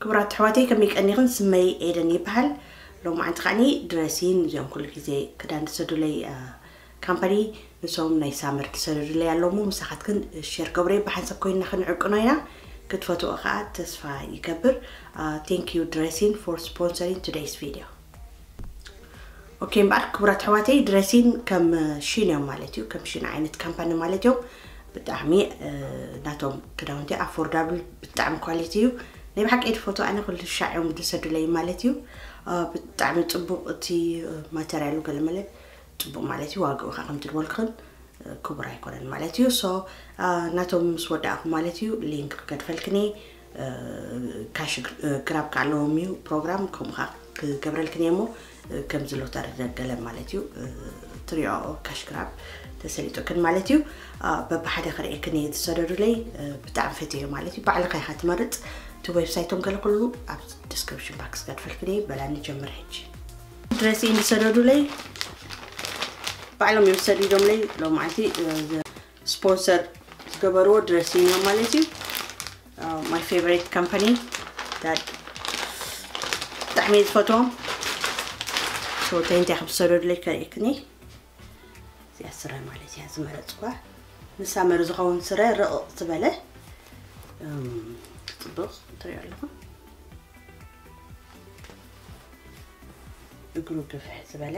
ክቡራት ኣሕዋተይ፣ ከመይ ቀኒኽን? ስመይ ኤደን ይበሃል። ሎማዓንቲ ከዓኒ ድረሲን እዚኦም ኩሉ ግዜ ክዳን ዝሰዱለይ ካምፓኒ፣ ንሶም ናይ ሳመር ዝሰደዱለይ ኣለዉ። ምሳኻትክን ሼር ገብረ ብሓንሳብ ኮይንና ክንዕቅኖ ኢና። ክትፈትዎ ከዓ ተስፋ ይገብር። Thank you Dressing for sponsoring today's video. ኦኬ እምበኣር ክቡራት ኣሕዋተይ፣ ድረሲን ከም ሽን እዮም ማለት እዩ። ከም ሽን ዓይነት ካምፓኒ ማለት እዮም። ብጣዕሚ ናቶም ክዳውንቲ ኣፎርዳብል፣ ብጣዕሚ ኳሊቲ እዩ። ናይ ብሓቂ ድፈቱ ኣነ ኩሉ ሻዕ እዮም ዝሰዱለይ ማለት እዩ። ብጣዕሚ ፅቡቕ እቲ ማተርያሉ ገለመለ ፅቡቕ ማለት እዩ። ዋግኡ ከዓ ከምቲ ዝበልኩኽን ክቡር ኣይኮነን ማለት እዩ። ሶ ናቶም ምስ ወዳእኩ ማለት እዩ ሊንክ ክገድፈልክን እየ። ካሽ ግራብ ከዓ ኣለዎም እዩ ፕሮግራም፣ ከምኡ ከዓ ክገብረልክን እየ እሞ ከምዚ ሎተሪ ዘገለ ማለት እዩ። ትሪኦ ካሽ ግራብ ተሰሊጡክን ማለት እዩ። በብሓደ ክርእየክን እየ ዝሰደዱለይ። ብጣዕሚ ፈትዮ ማለት እዩ። ባዕልኻ ኢኻ ትመርፅ። እቲ ዌብሳይቶም ገለ ኩሉ ኣብ ዲስክሪፕሽን ባክስ ገድፈልክን እየ። በላ ንጀምር ሕጂ። ድረሲን ዝሰደዱለይ ባዕሎም እዮም ሰዲዶምለይ። ሎማዓንቲ ስፖንሰር ዝገበርዎ ድረሲን እዮም ማለት እዩ። My favorite company that ብጣዕሚ እየ ዝፈትዎም። ሶ ተንቲያ ክሰደዱለይ ከርእየክኒ። እዚኣ ስረ ማለት እያ ዝመረፅኳ። ንሳመር ዝኸውን ስረ ርቕቕ ዝበለ፣ እም፣ ፅቡቕ ትሪኦ ኣለኹም። እግሩ ግፍሕ ዝበለ።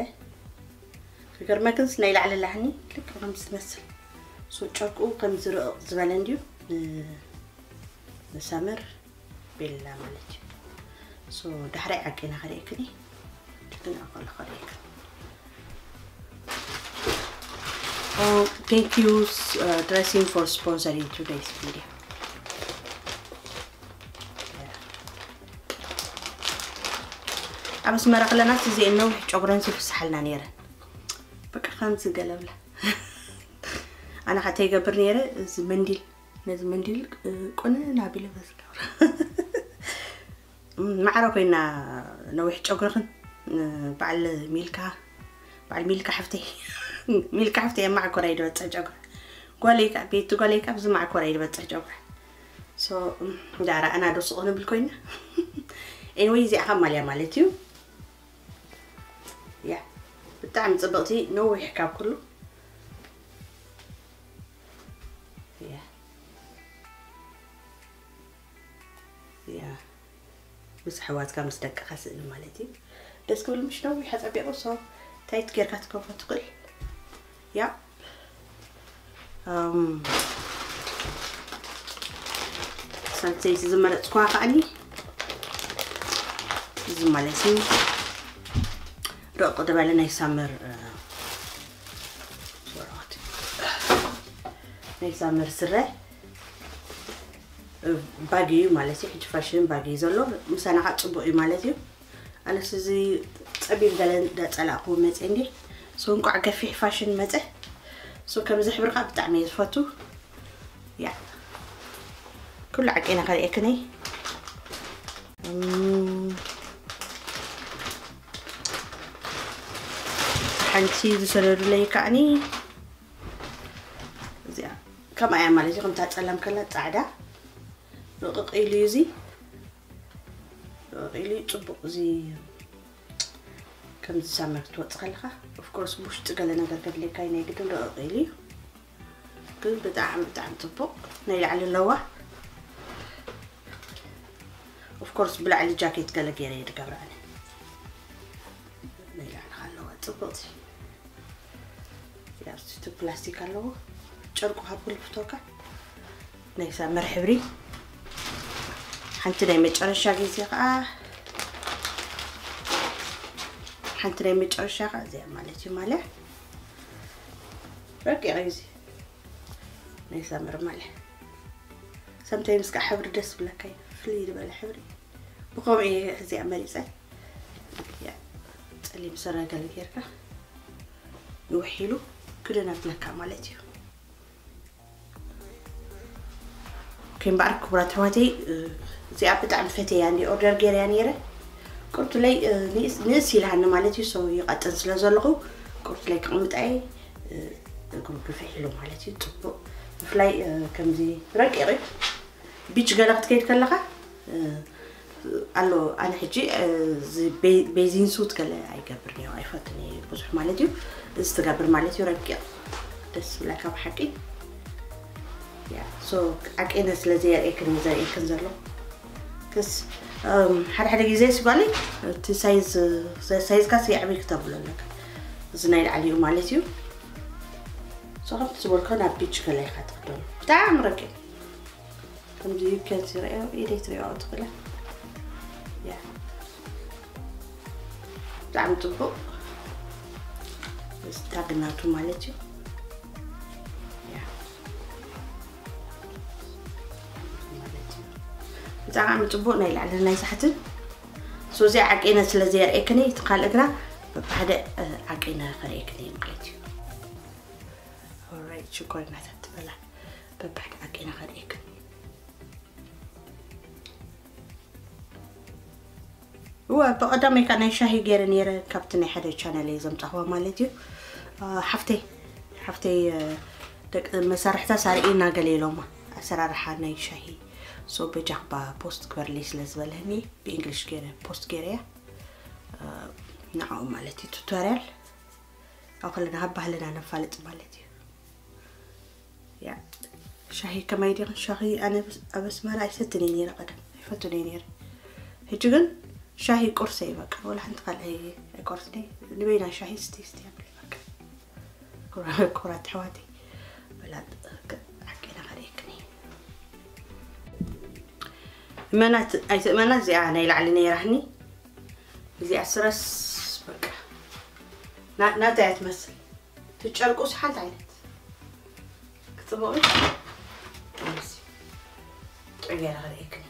ክገርመክንስ ናይ ላዕሊ ላህኒ ልክዕ ከም ዝመስል። ሶ ጨርቁ ከም ዝርቕቕ ዝበለ እንድዩ። ን-፣ ንሳመር ቤላ ማለት እዩ። ሶ ዳሕራይ ዓቂና ከርእየክኒ። ግን ኣቆለ ከርእየክኒ። Oh, thank you, uh, Dressing for sponsoring today's video. ኣብ ኣስመራ ከለና እዚ ነዊሕ ጨጉረን ዝፍስሓልና ነይረን። በቃ ከምዚ ገለብላ። ኣነ ሓተይ ይገብር ነይረ፣ እዚ መንዲል፣ ነዚ መንዲል፣ እ፣ ቁንና ቢለ በዚ ገብራ። እም፣ ማዕረ ኮይና ነዊሕ ጨጉርኽን፣ እ፣ በዓል ሚልካ፣ በዓል ሚልካ ሓፍተይ። ሚልካ ሓፍተይ ኣብ ማዕኮራ ይድበፅሕ ጨጉራ። ጓለይ ከዓ፣ ቤቲ ጓለይ ከዓ ብዚ ማዕኮራ ይድበፅሕ ጨጉራ። ሶ፣ እም፣ ዳራ ኣና ዶ ስቕ ንብል ኮይና። ኤንወይ፣ እዚኣ ካብ ማልያ ማለት እዩ። ያ፣ ብጣዕሚ ፅብቕቲ፣ ነዊሕ ካብ ኩሉ። ያ። ያ። ምስ ኣሕዋትካ፣ ምስ ደቅኻ ስእሊ ማለት እዩ። ደስ ክብል ምሽ ነዊሕ ኣጸቢቑ፣ ሶ ታይት ጌርካ ትከፎ ትኽእል። ያ። እም፣ ሳልሰይቲ ዝመረጽኳ ከኣኒ እዚ ማለት እዩ። ርቕ ዝበለ ናይ ሳመር፣ እ፣ ናይ ሳመር ስረ፣ እ፣ ባጊ እዩ ማለት እዩ። ሕጂ ፋሽን ባጊ እዩ ዘሎ። ምሳና ከዓ ጽቡቕ እዩ ማለት እዩ። ኣነስ እዚ ጸቢብ ገለ እንዳጸላእኩዎ መጸ እንዲ። ሶ እንቋዕ ገፊሕ ፋሽን መጸ። ሶ ከምዚ ሕብሪ ከዓ ብጣዕሚ እየ ዝፈቱ። ያ። ኩሉ ዓቂና ከርእየክኒ። እም፣ ሓንቲ ዝሰደዱለይ ከዓኒ እዚኣ ከምኣ እያ ማለት እዩ። ከምታ ጸላም ከላ ጻዕዳ ርቕቕ ኢሉ እዩ እዚ። ርቕቕ ኢሉ እዩ ጽቡቕ። እዚ ከምዚ ሳመር ክትወጽእ ከለኻ፣ ኦፍ ኮርስ፣ ብውሽጢ ገለ ነገር ከድልየካ እዩ፣ ናይ ግድን ርቕቕ ኢሉ እዩ። ግን ብጣዕሚ፣ ብጣዕሚ ጽቡቕ ናይ ላዕሊ ኣለዋ። ኦፍ ኮርስ፣ ብላዕሊ ጃኬት ገለ ገይረ እየ ዝገብራ ኣነ። ናይ ላዕሊ ኣለዋ ጽቡቕቲ። ያው፣ እቲ ፕላስቲክ ኣለዎ። ጨርቁ ካብ ክልፍቶካ ናይ ሳመር ሕብሪ። ሓንቲ ናይ መጨረሻ ግዜ ከዓ፣ ሓንቲ ናይ መጨረሻ ከዓ እዚኣ ማለት እዩ፣ ማልያ። ረቂቕ እዩ እዚ ናይ ሳመር ማልያ። ሰምታይምስ ከዓ ሕብሪ ደስ ብለካ እዩ፣ ፍልይ ዝበለ ሕብሪ። ብኸምኡ እየ እዚኣ መሪፀ። ያ፣ ፀሊም ስረ ገለ ጌርካ ንውሕ ኢሉ ክደን ኣብለካ ማለት እዩ። ኦኬ፣ እምበኣር ክቡራት ኣሕዋተይ፣ እ፣ እዚኣ ብጣዕሚ ፈትየያ እንዲ ኦርደር ጌረያ ነይረ። ቁርቱለይ፣ እ፣ ንእስ፣ ንእስ ኢልሃኒ ማለት እዩ። ሶ ይቐጥን ስለ ዘለኹ ቁርቱለይ ክቕምጣ እየ። እ፣ እግሩ ግፍሕ ኢሉ ማለት እዩ። ጽቡቕ። ብፍላይ፣ እ፣ ከምዚ ረቂቕ እዩ። ቢች ገለ ክትከይድ ከለኻ፣ እ፣ ኣሎ። ኣነ ሕጂ እዚ ቤዚን ሱት ገለ ኣይገብርን እየ፣ ኣይፈትን እየ ብዙሕ ማለት እዩ። እዚ ትገብር ማለት እዩ ረቂቕ ደስ ዝብለካ ብሓቂ። ያ ሶ ዓቂነ ስለ ዘየርእየክን እዩ ዘርእየክን ዘሎ። ክስ ሓደ ሓደ ግዜ ስጓሊ እቲ ሳይዝ ሳይዝካ ስየዕብይ ክተብሎ ኣለካ። እዚ ናይ ላዕሊ እዩ ማለት እዩ። ሶ ከምቲ ዝበልኮ ናብ ቢች ገለ ኢኻ ትክደኑ። ብጣዕሚ ረቂቕ ከምዚ ዩኬንስ ይረአዮ ኢደይ ትሪኦ ትኽእለ። ያ ብጣዕሚ ፅቡቕ። ስታግናቱ ማለት እዩ። ያ ማለት እዩ። ብጣዕሚ ፅቡቕ ናይ ላዕልን ናይ ታሕትን። ሶ እዚኣ ዓቂነ ስለ ዘየርእየክኒ እቲ ካልእ ግና በብሓደ ዓቂነ ከርእየክኒ ማለት እዩ። ኦራይት ሽኮሪናታት ትበላ በብሓደ ዓቂነ ከርእየክኒ። እወ ብቐዳመይ ከዓ ናይ ሻሂ ገይረ ነይረ ካብቲ ናይ ሓደ ቻነል እየ ዘምፃኽዋ ማለት እዩ። ሓፍተይ ሓፍተይ ደቂ መሳርሕታ ሳርኢ እናገለ ኢሎማ ኣሰራርሓ ናይ ሻሂ ሶ በጃኽባ ፖስት ግበርለይ ስለ ዝበለኒ ብእንግሊሽ ገይረ ፖስት ገይረ እያ። ንዓኡ ማለት እዩ ቱቶርያል ኣብ ከለና ካብ ባህልና ነፋልጥ ማለት እዩ። ያ ሻሂ ከማይ ዲኽን ሻሂ ኣነ ኣብ ኣስመራ ኣይሰትን እየ ነይረ ቀደም ኣይፈቱን እየ ነይረ። ሕጂ ግን ሻሂ ቁርሰ እዩ በቃ ወላ ሓንቲ ካልእ ኣይቆርስን እየ። ንበይና ሻሂ ስቲ ስቲ ኣብል በቃ። ኩራት ኣሕዋተይ በላ ዓቂና ከርእየክን እየ። እመናት ኣይትእመናት እዚኣ ናይ ላዕሊ ነይራህኒ እዚኣ ስረስ በቃ ናታ እያ ትመስል። እቲ ጨርቁስ ሓንቲ ዓይነት ክፅቡቕ ጥዑም ገይረ ክርእየክን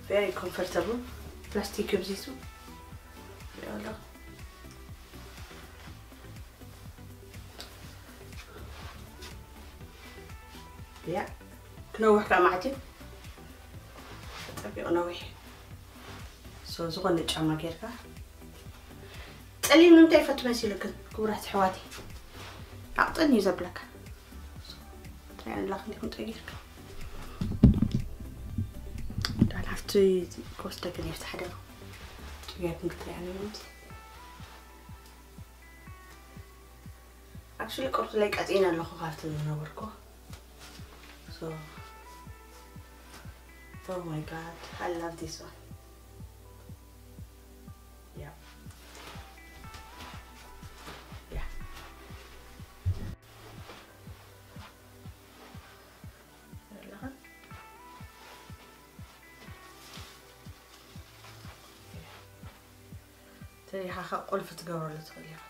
very comfortable ፕላስቲክ ብዚቱ ያ ክነውሕ ከዓ ማዕት እዩ ጠቢቑ ነዊሕ ሶ ዝኾነ ጫማ ጌርካ ፀሊም ንምንታይ ይፈቱ መሲሉ ግን ክቡራት ኣሕዋተይ ኣቕጥን እዩ ዘብለካ ትሪኣላ ክንዲኹም ጠጊርካ ዳን ሃፍቲ ክወስደክን ይፍትሓ ደ ጥያትን ክትሪኣኒ ምንቲ ኣክቹሊ ቁርሲ ላይ ቀፂነ ኣለኹ ካብቲ ዝነበርኩ so oh my god I love this one yeah yeah ተሪኻ ቁልፊ ትገብረሉ ትኽእል ኢኻ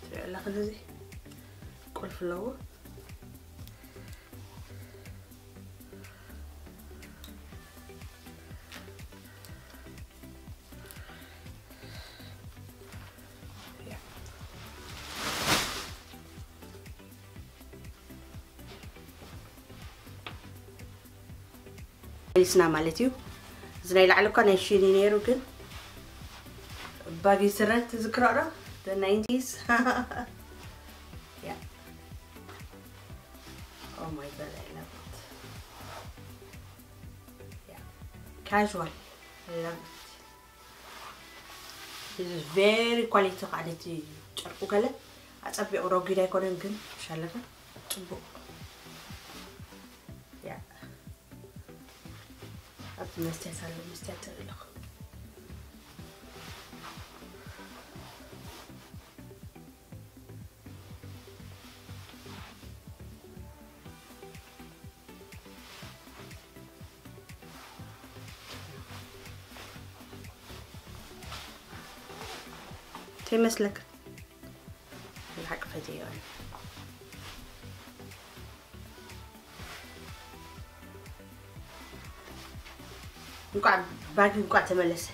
ትሪኦ ኣለኻ እዚ ቁልፊ ኣለዎ መሊስና ማለት እዩ እዚ ናይ ላዕሊ እኳ ናይ ሽኒ ነይሩ ግን ባጊ ስረ ትዝክሮ ዶ the nineties yeah oh my god I love it yeah casual I love it this is very quality ከዓ ነቲ ጨርቁ ገለ ኣፀቢቑ ረጒድ ኣይኮነን ግን ሻለካ ፅቡቕ ኣብቲ መስትያት ኣሎ መስትያት ትርኢ ኣለኹ እንታይ ይመስለካ ብሓቂ ፈትየዮ ኣነ እንኳዕ ባጊ እንኳዕ ተመለሰ።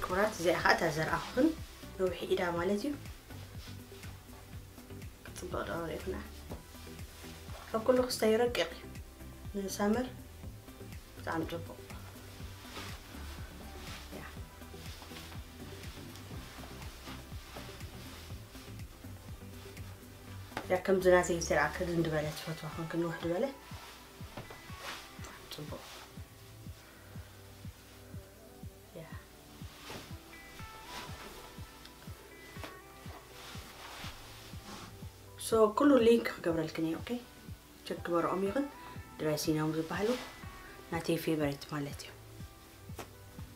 ክቡራት፣ እዚኣ ከዓ እታ ዘርኣኹን ነዊሕ ኢዳ ማለት እዩ። ጽቡቕ ዶ ሪእኹና? ካብ ኩሉ ክስታይ ረቂቕ እዩ። ንሳመር ብጣዕሚ ጽቡቕ። ያ። ያ፣ ከምዚ ናተይ ዝተርኣ ክድ እንድበለ ትፈትዋ ኮንክ ንውሕ ድበለ። ጽቡቕ። ያ። ሶ ኩሉ ሊንክ ክገብረልክን እየ። ኦኬ፣ ቸክ ግበርኦም ይኹን ድራይ ሲን እዮም ዝበሃሉ። ናተይ ፌቨሪት ማለት እዩ።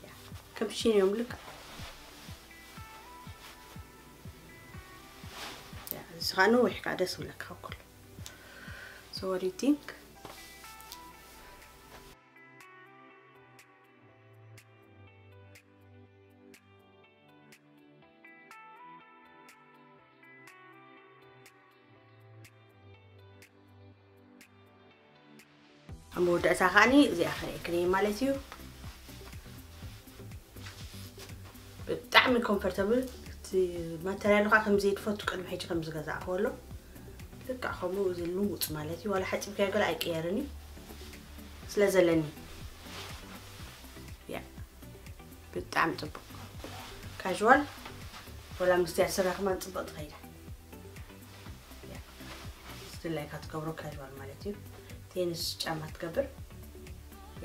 ያ፣ ከም ሽን እዮም ልክዕ። ያ፣ እዚ ከዓ ነዊሕ ከዓ ደስ ይብለካ ካብ ኩሉ። So what do you think? ኣብ መወዳእታ ከዓኒ እዚኣ ከርእየክን እየ ማለት እዩ። ብጣዕሚ ኮምፎርተብል፣ እቲ ማተርያሉ ከዓ ከም ዘይትፈቱ ቅድሚ ሕጂ ከም ዝገዛእክዎ ኣሎ። ልክዕ ከምኡ እዚ ልሙፅ ማለት እዩ። ዋላ ሓፂብካዮ ገለ ኣይቅየርን እዩ ስለ ዘለኒ። ያ፣ ብጣዕሚ ፅቡቕ ካዥዋል፣ ዋላ ምስ ያ ስረ ከማን ፅቡቕ ትኸይዳ። ያ፣ ዝድላይካ ትገብሮ ካዥዋል ማለት እዩ። ቴኒስ ጫማ ትገብር።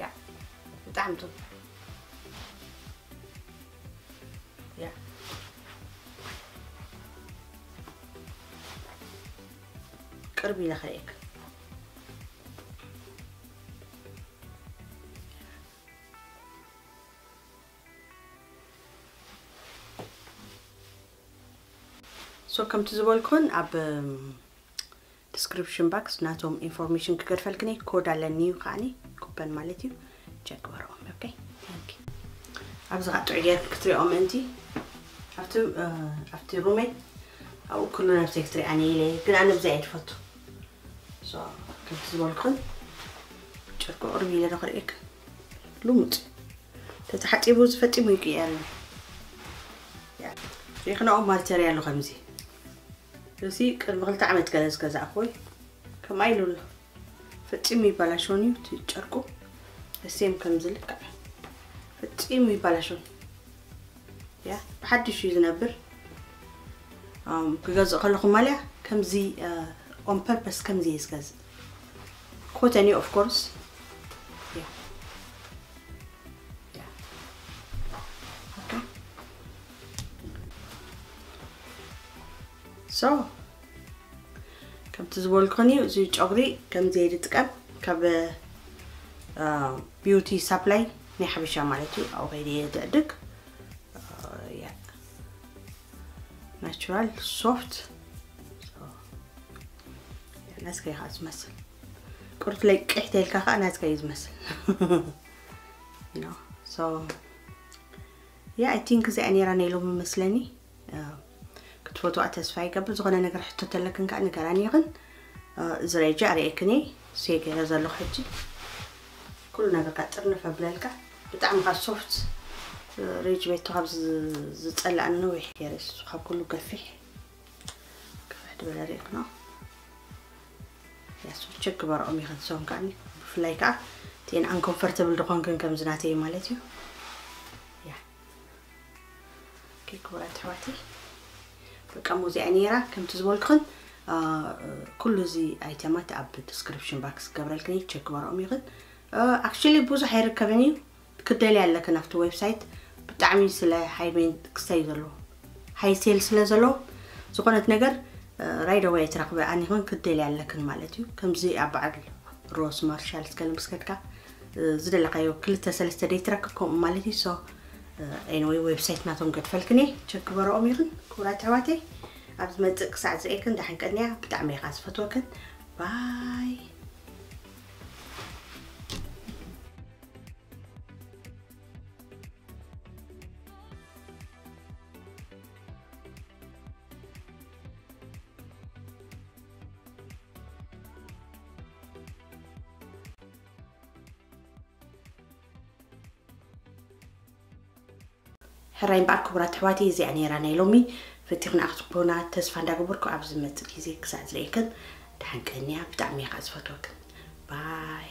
ያ፣ ብጣዕሚ ፅቡቕ። ያ፣ ቅርብ ኢለ ከርእየክ። ሶ ከምቲ ዝበልኩን ኣብ ዲስክሪፕሽን ባክስ ናቶም ኢንፎርሜሽን ክገድፈልክን እየ። ኮድ ኣለኒ እዩ ከዓኒ፣ ኩፐን ማለት እዩ። ቸክ ግበርኦም። ኦኬ፣ ታንክ ዩ። ኣብዚ ከዓ ጥዑይ ጌርክ ክትሪኦ ምእንቲ ኣብቲ፣ እ፣ ኣብቲ ሩመይ ኣብኡ ኩሉ ነብሰይ ክትሪኣኒ ኢለ እየ፣ ግን ኣነ ብዛ እየ ዝፈቱ። ሶ ከምቲ ዝበልኩን ጨርቁ ቅርብ ኢለ ዶ ክርእየክ? ልሙፅ ተተሓፂቡ ዝፈፂሙ ይቅየር እዩ። ያ፣ ሪእኽንኦ ማልተሪ ኣሎ ከምዚ። እዚ ቅድሚ ክልተ ዓመት ገለ ዝገዛእኩ ወይ ከምኣ ኢሉ ኣሎ። ፈጺሙ ይበላሾን እዩ እቲ ጨርቁ። እሴም ከም ዝልክዕ ፈጺሙ ይበላሾን። ያ፣ ብሓድሽ እዩ ዝነብር። ኣም፣ ክገዝእ ከለኹ ማልያ ከምዚ፣ እ፣ on purpose ከምዚ እየ ዝገዝእ። ኮተን እዩ፣ of course። ያ። ያ። ኦኬ። ሶ፣ ከምቲ ዝበልኩኽን እዩ፣ እዚ ጨጉሪ ከምዚ እየ ዝጥቀም። ካብ፣ እ፣ ቢዩቲ ሳፕላይ ናይ ሓበሻ ማለት እዩ። ኣብኡ ከይደ እየ ዝዕድግ። ያ፣ ናቹራል ሶፍት። ናትካ ኢኻ ዝመስል። ቁርት ለይ ቅሕ ተልካ ከዓ ናትካ እዩ ዝመስል። You know? So, yeah, I think እዚኣ ነይራ ናይ ሎሚ መስለኒ። እ፣ ክትፈትዋ ተስፋ ይገብር። ዝኾነ ነገር ሕቶ ተለክን ከዓ ንገራኒ ይኽን። እ፣ እዚ ረጃ ርእየክኒ ሴገረ ዘለኹ ሕጂ። ኩሉ ነገር ከዓ ጥርንፍ ኣብለልካ። ብጣዕሚ ካብ ሶፍት፣ እ፣ ሬጅ ቤቶ ካብ ዝ-፣ ዝጸላእኒ ነዊሕ ገይረ እሱ ካብ ኩሉ ገፊሕ። ክፍሕ ዝበለ ርእየክኖ። ያሱ ቸክ ግበርኦም ይኽን ሶም ከዓኒ። ብፍላይ ከዓ እተን ኣንኮምፈርተብል ዝኾንክን ከምዚ ናተይ ማለት እዩ። ያ። ኦኬ፣ ክቡራት ኣሕዋተይ፣ በቃ፣ እሞ እዚኣ ነይራ። ከምቲ ዝበልኩኽን፣ አ፣ ኩሉ እዚ ኣይተማት ኣብ ዲስክሪፕሽን ባክስ ክገብረልክን እየ፣ ቸክ ግበርኦም ይኽን። አ፣ ኣክቹሊ ብዙሕ ኣይርከብን እዩ። ክደልያ ኣለክን ኣብቲ ዌብሳይት። ብጣዕሚ ስለ ሃይ ሜን ክስተይ ዘለዎ፣ ሃይ ሴል ስለ ዘለዎ፣ ዝኾነት ነገር፣ እ፣ ራይት ኣወይ ኣይትረኽበ ኣኒኽን ክደልያ ኣለክን ማለት እዩ። ከምዚ ኣብ በዓል ሮስ ማርሻል ስገለ ምስ ከድካ፣ እ፣ ዝደለካዮ ክልተ ሰለስተ ደይ ትረክብ ከምኡ ማለት እዩ። ሶ፣ እ፣ ኤኒወይ ዌብሳይት ናቶም ገድፈልክን እየ። ቸክ ግበረኦም ይኽን ክቡራት ኣሕዋተይ። ኣብ ዝመጽእ ክሳዕ ዝርእየክን ደሓን ቀንያ። ብጣዕሚ እየ ከዓ ዝፈትወክን። ባይ። ሕራይ እምበኣር ክቡራት ኣሕዋተይ፣ እዚኣ ነይራ ናይ ሎሚ። ፈቲኹና ክትክቡና ተስፋ እንዳገበርኩ፣ ኣብ ዝመጽእ ግዜ ክሳዕ ዝርእየክን፣ ደሓን ቀንያ። ብጣዕሚ እየ ከዓ ዝፈትወክን። ባይ።